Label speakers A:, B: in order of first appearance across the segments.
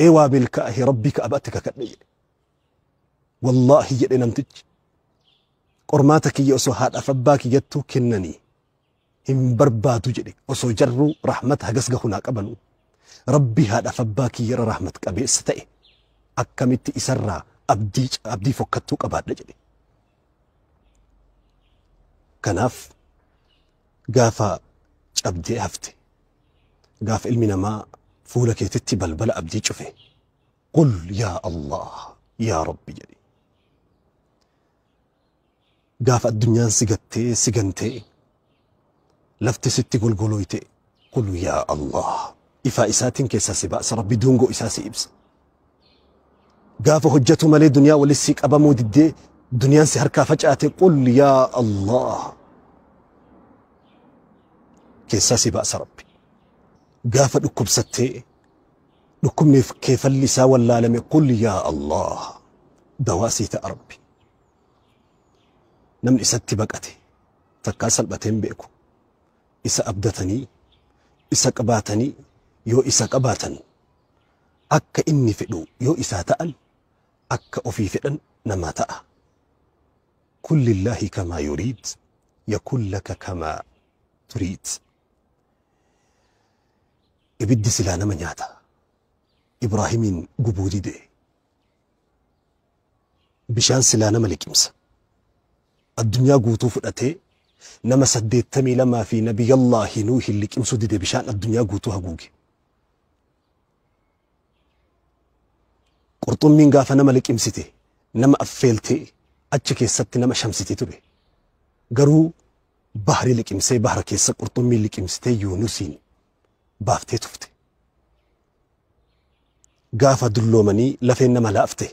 A: Ee waa milkaa'e Rabbii Ka'abaatti kakadhe jedhe. Wallaahi jedhe namtichi. Qormaata kiyya osoo haadhaaf abbaa kiyyattuu kennanii hin barbaadu jedhe osoo jarruu rahmata hagas gahu naa qabanu. Rabbii haadhaaf abbaa kiyyarra rahmat qabeessa ta'e akkamitti isarraa abdii fokkattuu qabaadha jedhe. Kanaaf gaafa cabdee hafte, gaafa ilmi namaa fuula keetitti balbala abdii cufe, qul yaa Allah yaa Rabbi jedhe. Gaafa addunyaan si gattee si gantee lafti sitti golgolooyte, qul yaa Allah, ifaa isaatiin keessaa si baasa Rabbi, dungoo isaa si ibsa. Gaafa hojjetu malee duniyaa walis si qabamuu diddee duniyaan si harkaa facaate, qul yaa Allah, keessaa si baasa Rabbi. Gaafa dhukkubsattee dhukkubniif keefalli isaa wallaalame, qul yaa Allah, dawaa sii ta'a Rabbi. Namni isatti baqate takkaa salphatee hin beeku. Isa abdatanii isa qabaatanii, yoo isa qabaatan akka inni fedhu yoo isaa ta'an, akka ofii fedhan namaa ta'a. Kun lillaahi kamaa yuriid yakun laka kamaa turiid. Ibiddi silaa nama nyaata. Ibraahimiin gubuu dide. Bishaan silaa nama liqimsa. Addunyaa guutuu fudhatee nama 82 fi Nabiyallaahi Nuuhin liqimsuu dide, bishaan addunyaa guutuu haguuge. Qurxummiin gaafa nama liqimsite nama affeeltee achi keessatti nama shamsite ture. Garuu bahri liqimsee, bahra keessa qurxummiin liqimsitee Yuunusiin baaftee tufte. Gaafa dulloomanii lafeen nama laafte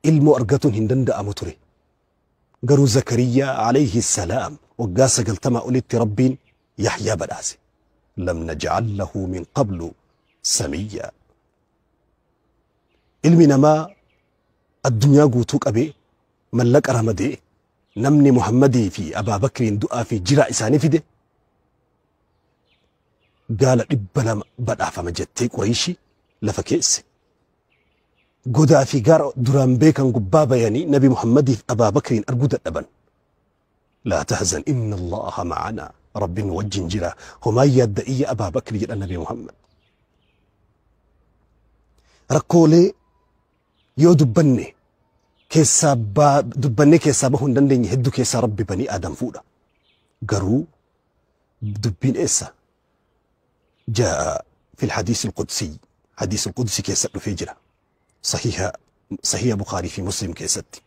A: ilmoo argatuun hin danda'amu ture. Garuu Zakariyaa alayhi salaam waggaa 90 olitti Rabbiin Yahyaa badhaase. Lam naj'al lahu min qablu samiyyaa. Ilmi namaa addunyaa guutuu qabee mallaqa ramadee namni Muhammadii fi Abaa Bakriin du'aa fi jiraa isaanii fide gaala 200 badhaafama jettee Qureeshii lafa keesse. Godaa fi gaara duraan beekan gubbaa bayanii Nabi Muhammadiif Abaa Bakriin arguu dadhaban. Laa tahzan inna Allaha ma'anaa, Rabbiin nu wajjin jira, homaa yaadda iyya Abaa Bakri jedha Nabi Muhammad. Rakkoolee yoo dubbanne keessaa dubbannee keessaa bahuu hin dandeenye hedduu keessaa Rabbi banii Aadam fuudha. Garuu dubbiin eessa? Jaa'a fil hadiis al-Qudsi, hadiis al-Qudsi keessa dhufee jira. Sahiha Bukhaarii fi Muslim keessatti.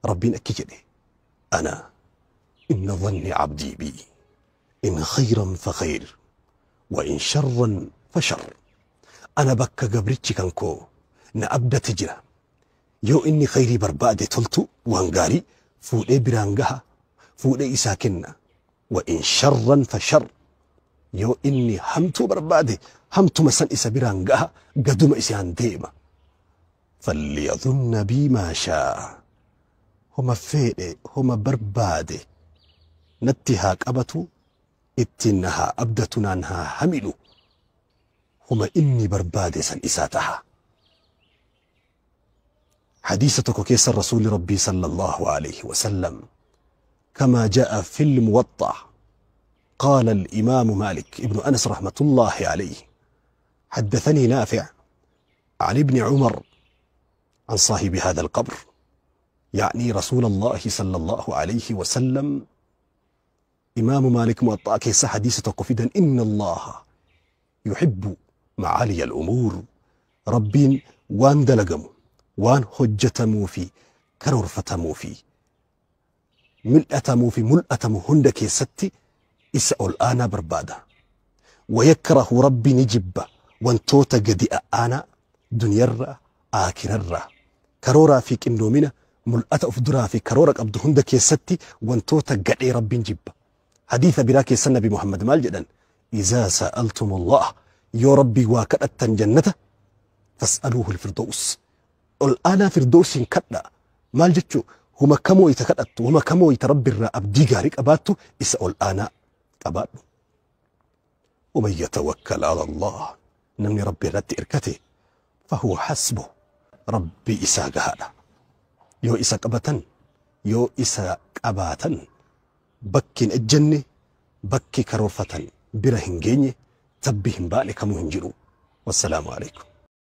A: Rabbiin akki jedhe: ana inna dhanni abdii bi in khayran fa khayr wa in sharran fa shar. Ana bakka gabrichi kan koo na abdate jira. Yoo inni khayrii barbaade, toltu waan gaarii fuudhee biraan gaha, fuudhee isaa kenna. Wa in sharran fa shar. Yoo inni hamtuu barbaade hamtuma san isa biraan gaha, gaduma isaan deema. Falyadhunna bii maa shaa. Homa fedhe homa barbaade natti haa qabatu, ittiin na haa abdatu, naan haa hamilu, homa inni barbaade san isaa taha. حديث كيس الرسول ربي صلى الله عليه وسلم كما جاء في الموطأ، قال الإمام مالك ابن أنس رحمة الله عليه: حدثني نافع عن ابن عمر عن صاحب هذا القبر، يعني رسول الله صلى الله عليه وسلم. إمام مالك موطأ كيس حديث تقفدا: إن الله يحب معالي الأمور. ربين وان دلقمو وان هجتمو في كرورفتمو في ملأتمو في ملأتمو هند كيستي إسا الآن بربادة. ويكره ربي نجب وانتوتا قدي أنا دنيا آكرر كرورا في كندومينا ملأت أفدرا في كرورا أبدو هند كيستي وانتوتا قدي ربي نجب. حديث براكي النبي محمد مال جدا: إذا سألتم الله يا ربي واكدت جنته فاسألوه الفردوس. الآن فردوس كدا مال جتشو هما كمو يتكدت هما كمو يتربي الرأب دي أباتو اسأل الآن أباتو. ومن يتوكل على الله نمني ربي رت إركته Fahuwa hasbuh. Rabbi isaa gahaadha. Yoo isa qabatan, yoo isa qabaatan bakki hin ejjenne, bakki karoorfatan bira hin geenye, tabbi hin baane kamuu hin jiru. Wassalaamu alaikum.